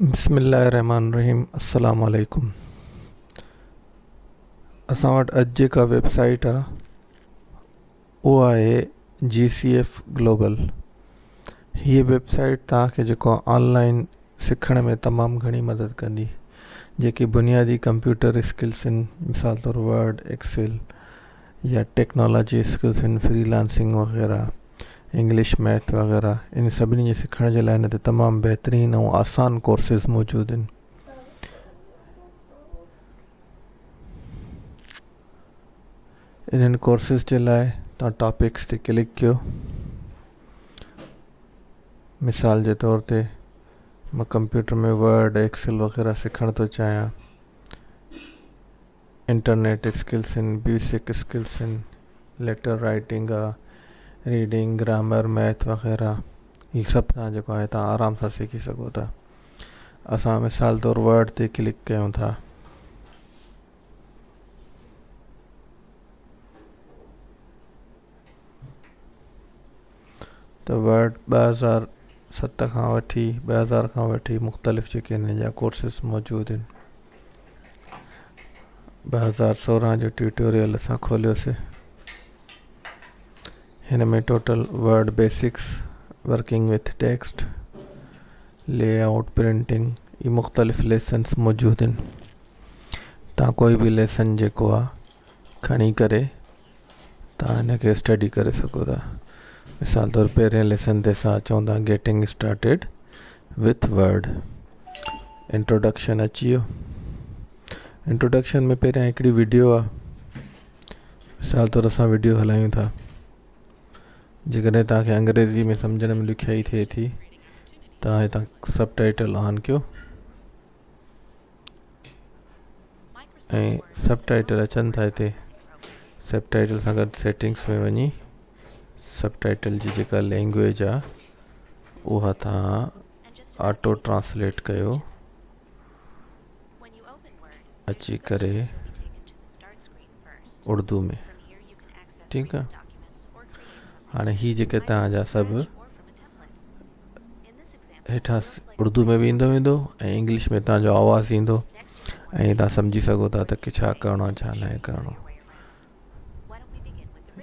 بسم الله الرحمن الرحيم السلام عليڪم اسان وٽ اڄ جيڪا ويب سائيٽ آ اها آهي جي سي ايف گلوبل هيء ويب سائيٽ توهان کي جيڪو آن لائن سکڻ ۾ تمام گهڻي مدد ڪندي جيڪي بنيادي ڪمپيوٽر اسڪلس آهن مثال طور ورڊ ايڪسل يا ٽيڪنالاجي اسڪلس آهن فري لانسنگ وغيره انگلش ميٿ وغيره ان سڀني جي سکڻ جي لاء هن تي تمام بهترين ۽ آسان ڪورسز موجود آهن. انهن ڪورسز جي لاء توهان ٽاپڪس تي ڪلڪ ڪيو مثال جي طور تي مان ڪمپيوٽر ۾ ورڊ ايڪسل وغيره سکڻ ٿو چاهيان انٽرنيٽ اسڪلس آهن بيسڪ اسڪلس آهن ليٽر رائٽنگ آ ريڊنگ گرامر ميٿ وغيره هي سڀ تان جيڪو آهي تان آرام سان سکي سگهو ٿا اسان مثال طور ورڊ تي ڪلڪ ڪيون ٿا ته ورڊ 2007 کان وٺي 2000 کان وٺي مختلف جيڪي هن جا ڪورسز موجود آهن 2016 جو ٽيوٽوريل اسان کوليوسي هن ۾ total word basics working with text layout printing هي مختلف ليسنس موجود آهن تان ڪوئي به ليسن جيڪو آهي کڻي ڪري توهان هن کي اسٽڊي ڪري سگهو ٿا مثال طور پهرين ليسن تي اسان اچون ٿا getting started with word introduction اچي ويو انٽروڊڪشن ۾ پهريان هڪڙي ويڊيو آ مثال طور اسان ويڊيو هلايون ٿا جيڪڏهن توهان کي انگريزي ۾ سمجهڻ ۾ ڏکيائي ٿئي ٿي توهان هتان سب ٽائٽل آن ڪيو ۽ سب ٽائيٽل اچن ٿا هتي سب ٽائيٽل سان گڏ سيٽنگس ۾ وڃي سب ٽائيٽل جي جيڪا لينگويج آ اها تان آٽو ٽرانسليٽ ڪيو اچي ڪري اردو ۾ ٺيڪ آ هاڻي هي جيڪي توهان جا سڀ هيٺان اردو ۾ به ايندو ويندو ۽ انگلش ۾ توهان جو آواز ايندو ۽ توهان سمجهي سگهو ٿا ته ڇا ڪرڻو آهي ڇا ناهي ڪرڻو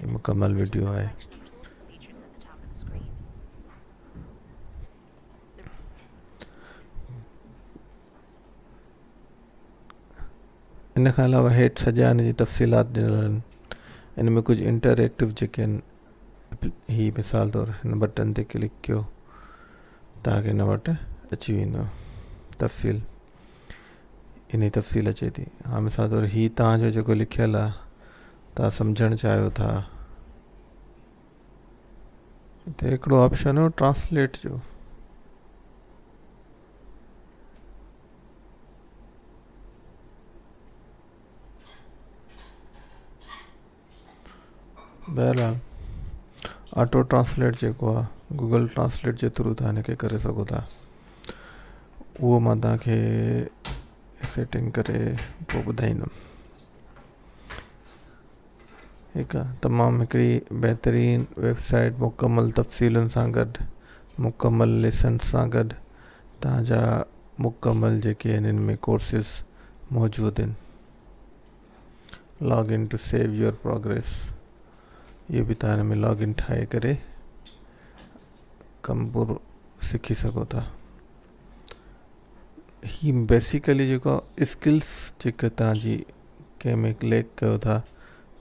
هي مڪمل ويڊيو آهي ان کان علاوه هيٺ سڄا ان جي تفصيلات ڏنل آهن ان ۾ ڪجهه انٽر ايڪٽو جيڪي آهن هي مثال طور هن بٽن تي ڪلڪ ڪيو توهان کي هن وٽ اچي ويندو تفصيل ان تفصيل اچي ٿي ها مثال طور هي توهان جو جيڪو لکيل آهي توهان سمجهڻ چاهيو ٿا هتي هڪڙو آپشن هو ٽرانسليٽ جو بهرحال آٽو ٽرانسليٽ جيڪو آهي گوگل ٽرانسليٽ جي ٿرو توهان هن کي ڪري سگهو ٿا اهو مان توهان کي سيٽنگ ڪري پوء ٻڌائيندم ٺيڪ آهي تمام هڪڙي بهترين ويب سائيٽ مڪمل تفصيلن سان گڏ مڪمل ليسن سان گڏ توهان جا مڪمل جيڪي آهن ان ۾ ڪورسز موجود آهن log in to save your progress اهو به توهان هن ۾ لاگ ان ٺاهي ڪري ڪم پورو سکي سگهو ٿا هي بيسيڪلي جيڪو اسڪلس جيڪي توهان جي ڪنهن ۾ ڪلڪ ڪيو ٿا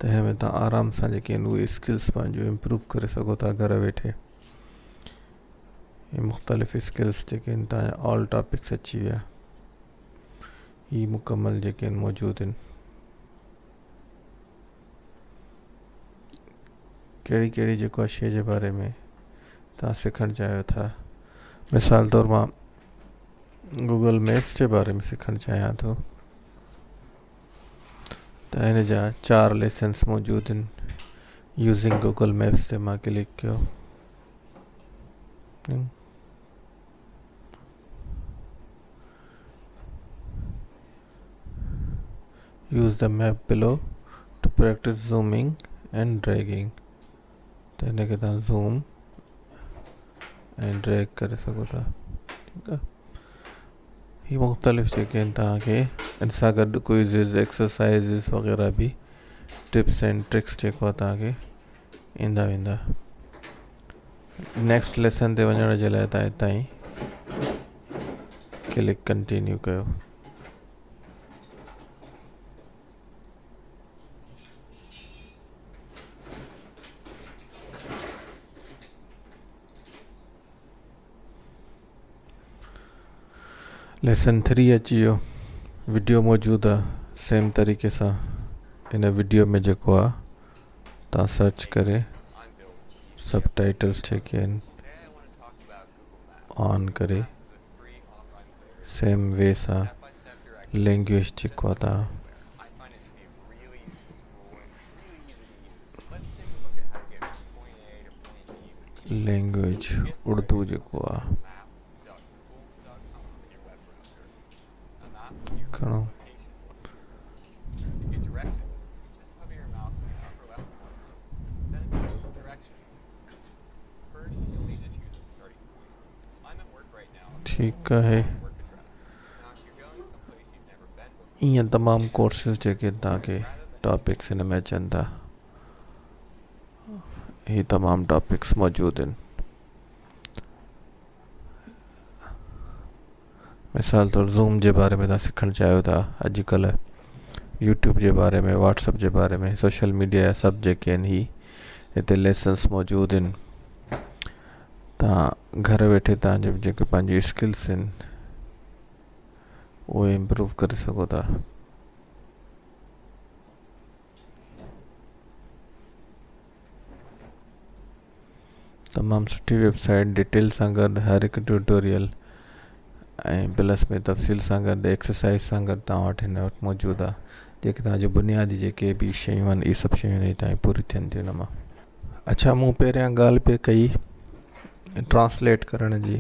ته هن ۾ توهان آرام سان جيڪي آهن اهي اسڪلس پنهنجو امپروو ڪري سگهو ٿا گهر ويٺي هي مختلف اسڪلس جيڪي آهن توهان جا آل ٽاپڪس اچي ويا هي مڪمل جيڪي آهن موجود آهن ڪهڙي ڪهڙي جيڪو آهي شيء جي باري ۾ توهان سکڻ چاهيو ٿا مثال طور مان گوگل ميپس جي باري ۾ سکڻ چاهيان ٿو ته هن جا چار ليسنس موجود آهن يوزنگ گوگل ميپس تي مان ڪلڪ ڪيو Use the map below to practice zooming and dragging ته هن کي توهان زوم ۽ ڊريگ ڪري سگهو ٿا ٺيڪ آ هي مختلف جيڪي آهن توهان کي ان سان گڏ ڪوئزز ايڪسرسائزز وغيره به ٽپس اينڊ ٽرڪس جيڪو آهي توهان کي ايندا ويندا. نيڪسٽ ليسن تي وڃڻ جي لاء توهان هتان ئي ڪلڪ ڪنٽينيو ڪيو. ليسن ٿري اچي ويو وڊيو موجود آ سيم طريقي سان ان وڊيو ۾ جيڪو آ تان سرچ ڪري سب ٽائٽلس جيڪي آهن آن ڪري سيم وي سان لينگويج جيڪو آ تان لينگويج اردو جيڪو آ کڻو ٺيڪ آهي ائين تمام ڪورسز جيڪي توهان کي ٽاپڪس هن ۾ اچن ٿا هي تمام ٽاپڪس موجود آهن مثال طور زوم جي باري ۾ توهان سکڻ چاهيو ٿا اڄڪلهه يوٽيوب جي باري ۾ واٽسپ جي باري ۾ سوشل ميڊيا جا سڀ جيڪي آهن هي هتي ليسنس موجود آهن توهان گهر ويٺي توهان جي جيڪي پنهنجي اسڪلس آهن اهي امپروو ڪري سگهو ٿا. تمام سٺي ويب سائيٽ ڊيٽيل سان گڏ هر هڪ ٽيوٽوريل ۽ پلس ۾ تفصيل سان گڏ ايڪسرسائز سان گڏ توهان وٽ هن وقت موجود آهي جيڪي توهان جون بنيادي جيڪي به شيون آهن اهي سڀ شيون هن تائين پوري ٿين ٿيون هن مان. اڇا مون پهريان ڳالهه پئي ڪئي ٽرانسليٽ ڪرڻ جي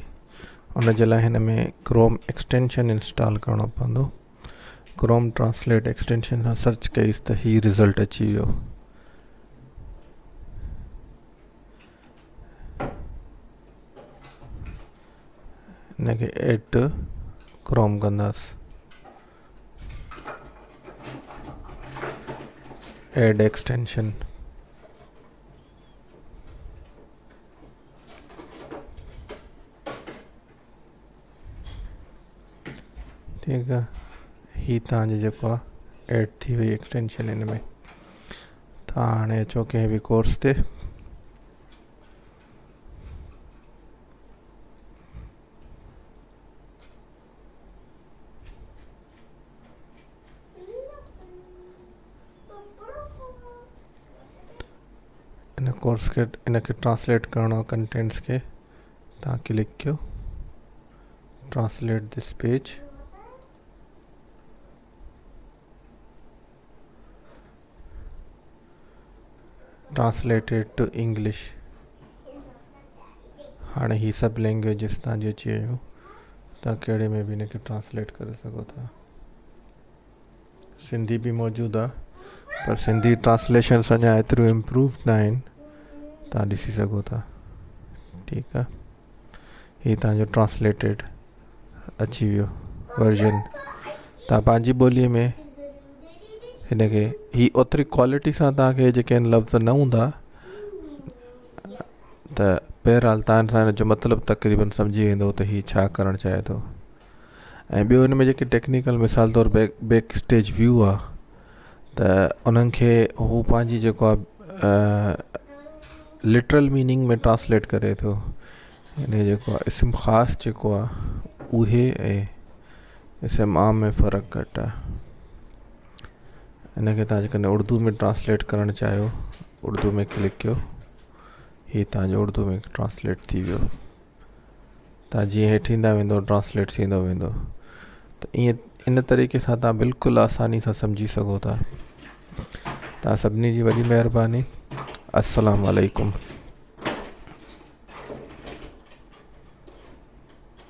ان جي لاء هن ۾ ڪروم ايڪسٽينشن انسٽال ڪرڻو پوندو ڪروم ٽرانسليٽ ايڪسٽينشن سان سرچ ڪئيس ته هي رزلٽ اچي ويو. هن کي ايڊ ٽو ڪروم ڪنداس ايڊ ايڪسٽينشن ٺيڪ آ هي تان جو جيڪو آ ايڊ ٿي وئي ايڪسٽينشن هن ۾ تان هاڻي اچو ڪنهن به ڪورس تي ان ڪورس کي ان کي ٽرانسليٽ ڪرڻو آ ڪنٽينٽس کي تان ڪلڪ ڪيو translate this page translated to English هاڻي هي سڀ لينگويجز تان جي اچي ويون تان ڪهڙي ۾ به هن کي ٽرانسليٽ ڪري سگهو ٿا سنڌي به موجود آ پر سنڌي ٽرانسليشنس اڃا ايتريون امپروو نه آهن تان ڏسي سگهو ٿا ٺيڪ آ هي تان جو ٽرانسليٽيڊ اچي ويو ورجن تان پنهنجي ٻولي ۾ هن کي هي اوتري ڪوالٽي سان تان کي جيڪي آهن لفظ نه هوندا ته بهرحال تان سان هن جو مطلب تقريبن سمجهي ويندو ته هي ڇا ڪرڻ چاهي ٿو ۽ ٻيو هن ۾ جيڪي ٽيڪنيڪل مثال طور بيڪ بيڪ اسٽيج ويو آ ته انهن کي هو پنهنجي جيڪو آ لٽرل ميننگ ۾ ٽرانسليٽ ڪري ٿو يعني جيڪو آ اسم خاص جيڪو آ اهي ۽ اسم عام ۾ فرق گهٽ آ ان کي تان جيڪڏهن اردو ۾ ٽرانسليٽ ڪرڻ چاهيو اردو ۾ ڪلڪ ڪيو هي تان جو اردو ۾ ٽرانسليٽ ٿي ويو تان جيئن هيٺ ايندا ويندو ٽرانسليٽ ٿيندو ويندو ته ائين ان طريقي سان تان بلڪل آساني سان سمجهي سگهو ٿا تان سڀني جي وڏي مهرباني السلام عليڪم.